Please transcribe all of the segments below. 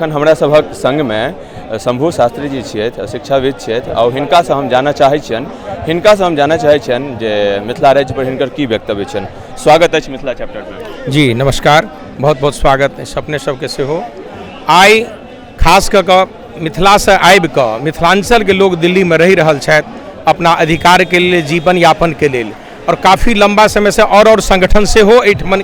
अखन हमरा सभक संगमे शंभू शास्त्री जी छियथि, शिक्षाविद छियथि आओर हिनकासँ हम जानऽ चाहै छियनि, हिनकासँ हम जानऽ चाहै छियनि जे मिथिला राज्य पर हिनकर की वक्तव्य छनि। स्वागत अछि मिथिला चैप्टरमे। जी नमस्कार, बहुत बहुत स्वागत अछि अपने सबके सेहो। आइ खास कऽ कऽ मिथिलासँ आबि कऽ मिथिलाञ्चलके लोक दिल्लीमे रहि रहल छथि अपना अधिकारके लेल, जीवन यापनके लेल, आओर काफी लम्बा समयसँ आओर संगठन सेहो एहिठमन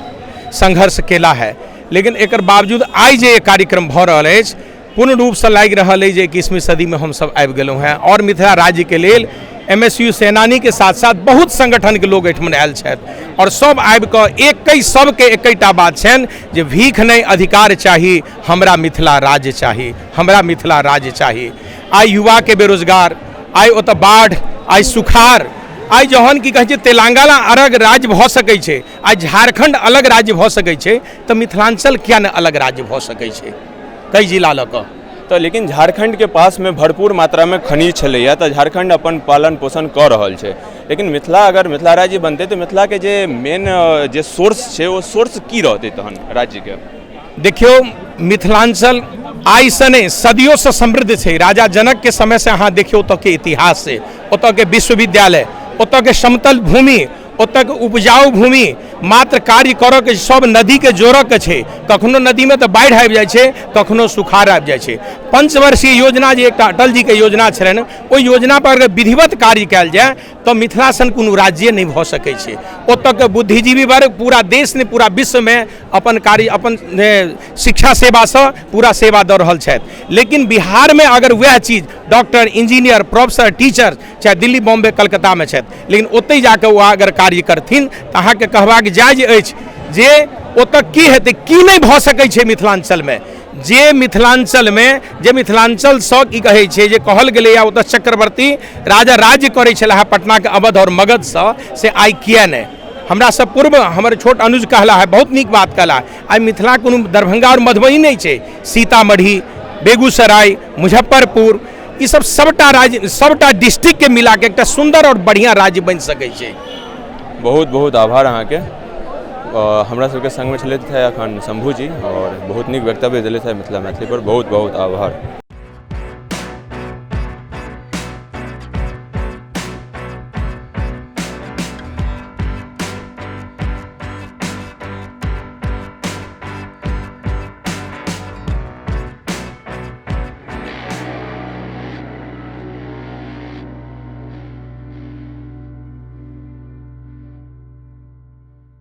संघर्ष केला है, लेकिन एकर बावजूद आइ जे कार्यक्रम भऽ रहल अछि पूर्ण रूपसँ लागि रहल अछि जे 21वीं सदीमे हमसब आबि गेलहुँ हेँ। आओर मिथिला राज्यके लेल MSU सेनानीके साथ साथ बहुत संगठनके लोक एहिठमन आयल छथि आओर सब आबिकऽ एकै सबके एकैटा बात छनि जे भीख नहि अधिकार चाही, हमरा मिथिला राज्य चाही, हमरा मिथिला राज्य चाही। आइ युवाके बेरोजगार, आइ ओतऽ बाढ़ि, आइ सुखाड़, आइ जहन की कहै छै तेलंगाना अलग राज्य भऽ सकै छै, आइ झारखण्ड अलग राज्य भऽ सकै छै, तऽ मिथिलाञ्चल किया नहि अलग राज्य भऽ सकै छै कई जिला लऽ कऽ। तऽ लेकिन झारखण्डके पासमे भरपूर मात्रामे खनिज छलैए तऽ झारखण्ड अपन पालन पोषण कऽ रहल छै, लेकिन मिथिला अगर मिथिला राज्य बनतै तऽ मिथिलाके जे मेन जे सोर्स छै ओ सोर्स की रहतै तहन राज्यके? देखियौ, मिथिलाञ्चल आइसँ नहि सदियोसँ समृद्ध छै। राजा जनकके समयसँ अहाँ देखियौ ओतऽके इतिहास छै, ओतऽके विश्वविद्यालय, ओतऽके समतल भूमि, ओतऽके उपजाउ भूमि, मात्र कार्य करऽके सब नदीके जोड़ऽके छै। कखनो नदीमे तऽ बाढ़ि आबि जाइ छै, कखनो सुखाड़ आबि जाइ छै। पंचवर्षीय योजना जे एकटा अटल जीके योजना छलनि, ओहि योजना पर अगर विधिवत कार्य कयल जाय तऽ मिथिला सन कोनो राज्ये नहि भऽ सकै छै। ओतऽके बुद्धिजीवी वर्ग पूरा देश नहि पूरा विश्वमे अपन कार्य अपन शिक्षा सेवासँ पूरा सेवा दऽ रहल छथि, लेकिन बिहारमे अगर वएह चीज डॉक्टर, इंजीनियर, प्रोफेसर, टीचर चाहे दिल्ली, बॉम्बे, कलकत्तामे छथि, लेकिन ओतहि जाकऽ ओ अगर कार्य करथिन तऽ अहाँके कहबाक जायज अछि जे ओतऽ की हेतै, की नहि भऽ सकै छै मिथिलाञ्चलमे। जे मिथिलाञ्चलमे जे मिथिलाञ्चलसँ की कहै छै जे कहल गेलैए ओतऽ चक्रवर्ती राजा राज्य करै छलाह पटनाके अवध आओर मगधसँ, से आइ किए नहि? हमरा सब पूर्व हमर छोट अनुज कहला है, बहुत नीक बात कहला, आइ मिथिला कोनो दरभंगा आओर मधुबनी नहि छै, सीतामढ़ी, बेगूसराय, मुजफ्फरपुर, ई सब सबटा राज्य सबटा डिस्ट्रिक्टके मिलाके एकटा सुन्दर आओर बढ़िआँ राज्य बनि सकै छै। बहुत बहुत आभार अहाँके। हमरा सबके संगमे छलथि एखन शंभू जी आओर बहुत नीक वक्तव्य देलथि मिथिला मैथिली पर, बहुत बहुत आभार।